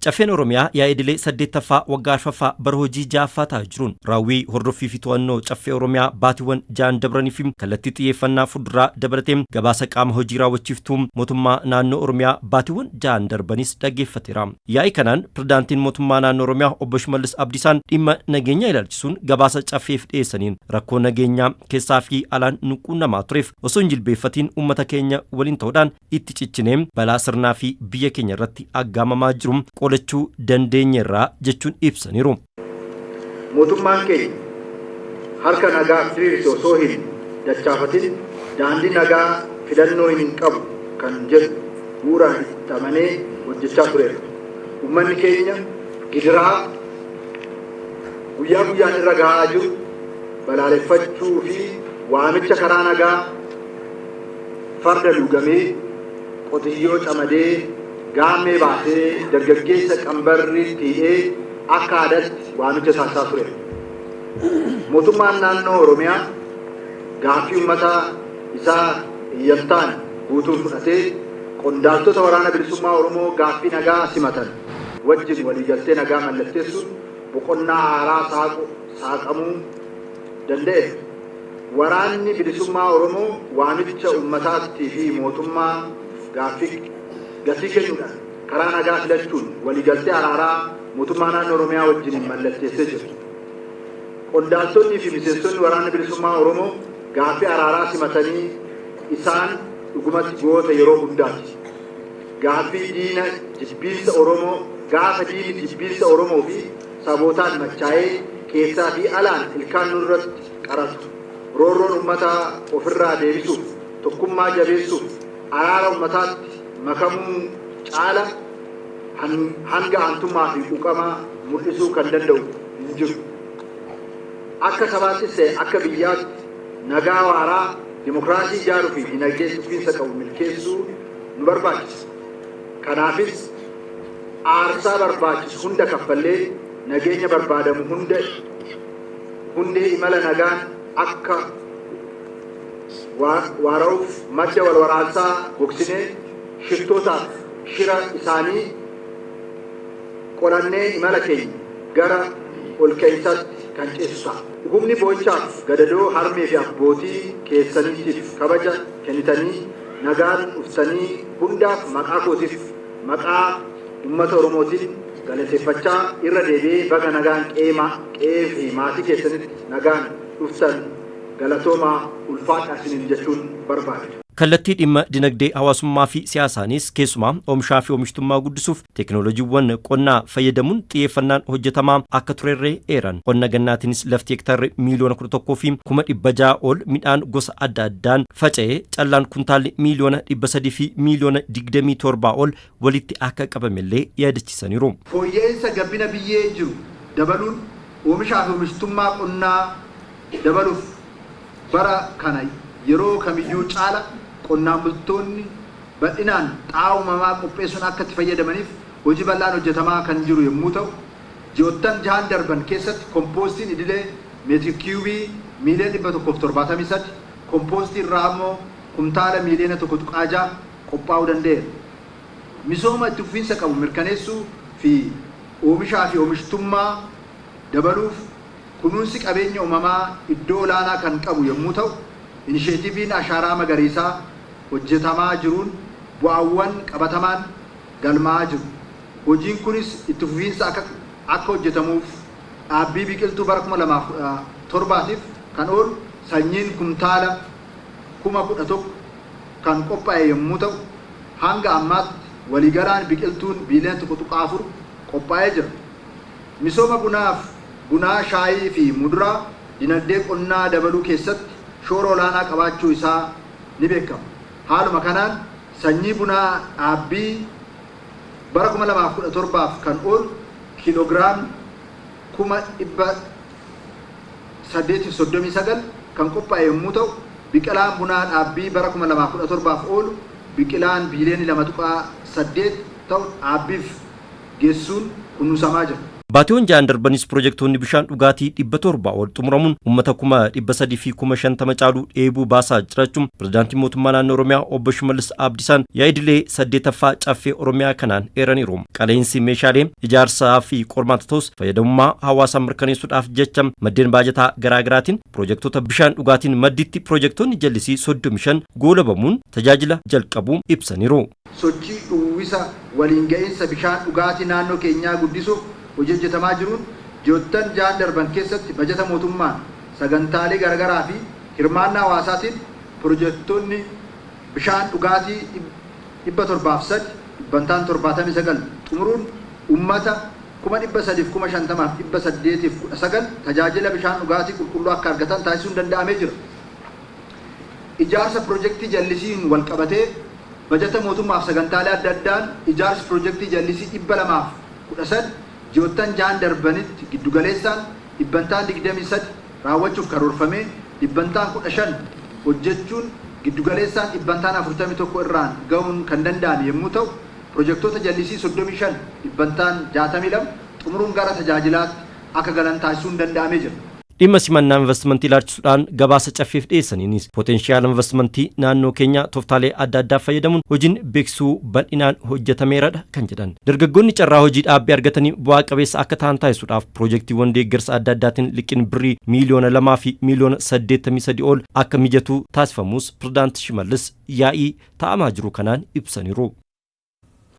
Caffeen Oromiyaa yaa'ii idilee 8ffaa waggaa 4ffaa bara hojii 6ffaa ta'aa jiruun raawwii hordoffii fi to'annoo Caffee Oromiyaa baatiiwwan 6n dabranii fi kallattii xiyyeeffannaa fuulduraa dabalatee gabaasa qaama hojii raawwachiiftuu mootummaa naannoo Oromiyaa baatiiwwan 6n darbanis dhaggeeffateera. Yaa'ii kanaan Pirezidaantiin Mootummaa Naannoo Oromiyaa Obbo Shimallis Abdiisaan dhimma nageenyaa ilaalchisuun gabaasa Caffeef dhiyeessaniin rakkoo nageenyaa keessaa fi alaan nu quunnamaa tureef osoo hin jilbeeffatiin uummata keenya waliin ta'uudhaan itti cichinee balaa sirnaa fi biyya keenya irratti aggaamamaa jiru qolachuu dandeenyeerra jechuun ibsaniiru. Mootummaan keenya harka nagaaf diriirse osoo hin dachaafatin daandii nagaa filannoo hin qabu kan jedhu bu'uuraan itti amanee hojjechaa tureera. Uummanni keenya gidiraa guyyaa guyyaan irra gahaa jiru balaaleffachuu fi waamicha karaa nagaa farda luugamee, qotiyyoo camadee, gaammee baasee, dargaggeessa qambarriitti hidhee akka aadaatti waamicha taasisaa tureera. Mootummaan naannoo Oromiyaa gaaffii uummata isaa iyyamtaan guutuun fudhatee qondaaltota Waraana Bilisummaa Oromoo gaaffii nagaa simatan wajjin waliigaltee nagaa mallatteessuun boqonnaa haaraa saaqamuu danda'eera. Waraanni Bilisummaa Oromoo waamicha uummataattii fi mootummaa gaaffii gatii kennuudhaan karaa nagaa filachuun waliigaltee araaraa mootummaa naannoo Oromiyaa wajjin mallatteessee jira. Qondaaltonnii fi miseensonni Waraanni Bilisummaa Oromoo gaaffii araaraa simatanii isaan dhugumatti goota yeroo hundaati. Gaaffii diina jibbiinsa Oromoo gaafa diinni jibbiinsa Oromoo fi sabootaan machaa'ee keessaa fi alaan ilkaan nurratti qaratu. Roorroon uummataa ofirraa deebisuuf, tokkummaa jabeessuuf, araara uummataatti makamuu caala hanga aantummaa fi quuqama mul'isuu kan danda'u hin jiru. Akka sabaattis ta'e akka biyyaatti nagaa waaraa, dimokiraasii ijaaruu fi dinagdee fufiinsa qabu milkeessuu nu barbaachisa. Kanaafis aarsaa barbaachisu hunda kaffallee nageenya barbaadamu hunda hundee imala nagaan akka waara'uuf madda wal waraansaa gogsinee shirtootaaf shira isaanii qolannee imala keenya gara ol ka'iinsaatti kan ceesisu ta'a. Humni boo'ichaaf gadadoo harmee fi abbootii keessaniitiif kabaja kennitanii nagaan dhuftanii hundaaf maqaa kootiif maqaa uummata Oromootiin galateeffachaa irra deebi'ee baga nagaan qe'ee fi maatii keessanitti nagaan dhuftan, galatoomaa, ulfaadhaa isiniin jechuun barbaada. Kallattii dhimma dinagdee, hawaasummaa fi siyaasaanis keessumaa oomishaa fi oomishtummaa guddisuuf teekinooloojiiwwan qonnaa fayyadamuun xiyyeeffannaan hojjetamaa akka turerree eeran. Qonna gannaatiinis lafti hektaarri 11,600,000 ol midhaan gosa adda addaan faca'ee callaan kuntaalli 327,000,000 ol walitti akka qabamellee yaadachiisaniiru. Fooyya'insa gabbina biyyee jiru dabaluun oomishaa fi oomishtummaa qonnaa dabaluuf bara kana yeroo kamiyyuu caala qonnaan bultoonni bal'inaan xaa'oo uumamaa qopheessuun akka itti fayyadamaniif hojii bal'aan hojjetamaa kan jiru yommuu ta'u, ji'oottan jahan darban keessatti kompoostiin idilee meetiir kiyuubii miiliyoona 173, kompoostiin raammoo kumtaala miiliyoona 1.6 qophaa'uu danda'eera. Misooma itti fufiinsa qabu mirkaneessuu fi oomishaa fi oomishtummaa dabaluuf kunuunsi qabeenya uumamaa iddoo olaanaa kan qabu yommuu ta'u, inisheetiiviin ashaaraa magariisaa hojjetamaa jiruun bu'aawwan qabatamaan galmaa'aa jiru. Hojiin kunis itti fufiinsa akka hojjetamuuf dhaabbii biqiltuu bara 2017tiif kan oolu sanyiin kumtaala 11,000 kan qophaa'e yommuu ta'u, hanga ammaatti waliigalaan biqiltuun biiliyoona 1.4 qophaa'ee jira. Misooma bunaaf bunaa, shaayii fi muduraa dinagdee qonnaa dabaluu keessatti shoora olaanaa qabaachuu isaa ni beekama. Haaluma kanaan sanyii bunaa dhaabbii bara 2017f kan oolu kiiloogiraam 839,000 kan qophaa'e yommuu ta'u, biqilaan bunaa dhaabbii bara 2017f oolu biqilaan biiliyoona 2.8 ta'u dhaabbiif geessuun kunuunsamaa jira. Baatiiwwan 6 darbanis pirojektoonni bishaan dhugaatii 700 ol xumuramuun uummata 350,000 caalu dheebuu baasaa jiraachuun pirezidaantiin mootummaa naannoo Oromiyaa obbo Shimallis Abdiisaan yaa'ii idilee 8ffaa Caffee Oromiyaa kanaan eeraniiru. Qaleensi meeshaalee ijaarsaa fi qormaata ta'us, fayyadamummaa hawaasaa mirkaneessuudhaaf jecha maddeen baajataa garaagaraatiin pirojektoota bishaan dhugaatiin madditti pirojektoonni jallisii 35 goolabamuun tajaajila jalqabuu ibsaniiru. Sochii uwwisa waliin ga'iinsa bishaan dhugaatii naannoo keenyaa guddisuuf hojii hojjetamaa jiruun, ji'oottan 6 darban keessatti bajata mootummaan, sagantaalee garaagaraa fi hirmaannaa hawaasaatiin pirojektoonni bishaan dhugaatii 703, dhibbantaan 79 xumuruun uummata 350,819 tajaajila bishaan dhugaatii qulqulluu akka argatan taasisuun danda'amee jira. Ijaarsa pirojektii jallisiin wal qabatee bajata mootummaaf sagantaalee adda addaan ijaarsi pirojektii jallisii 213 ji'oottan 6 darbanitti giddugaleessaan dhibbantaan 23 raawwachuuf karoorfamee, dhibbantaan 15 hojjechuun giddugaleessaan dhibbantaan 41 irraan gahuun kan danda'ame yommuu ta'u, pirojektoota jallisii 35, dhibbantaan 62 xumuruun gara tajaajilaatti akka galan taasisuun danda'amee jira. Dhimma simannaa investimentii ilaalchisuudhaan gabaasa Caffeef dhiyeessaniinis, potenshaala investimentii naannoo keenyaa tooftaalee adda addaa fayyadamuun hojiin beeksisuu bal'inaan hojjetameeradha kan jedhan. Dargaggoonni carraa hojii dhaabbii argatanii bu'aa qabeessa akka ta'an taasisuudhaaf piroojeektiiwwan deeggarsa adda addaatiin liqiin birrii 2,083,000,000 ol akka mijatu taasifamus pirezidaanti Shimallis yaa'ii taa'amaa jiru kanaan ibsaniiru.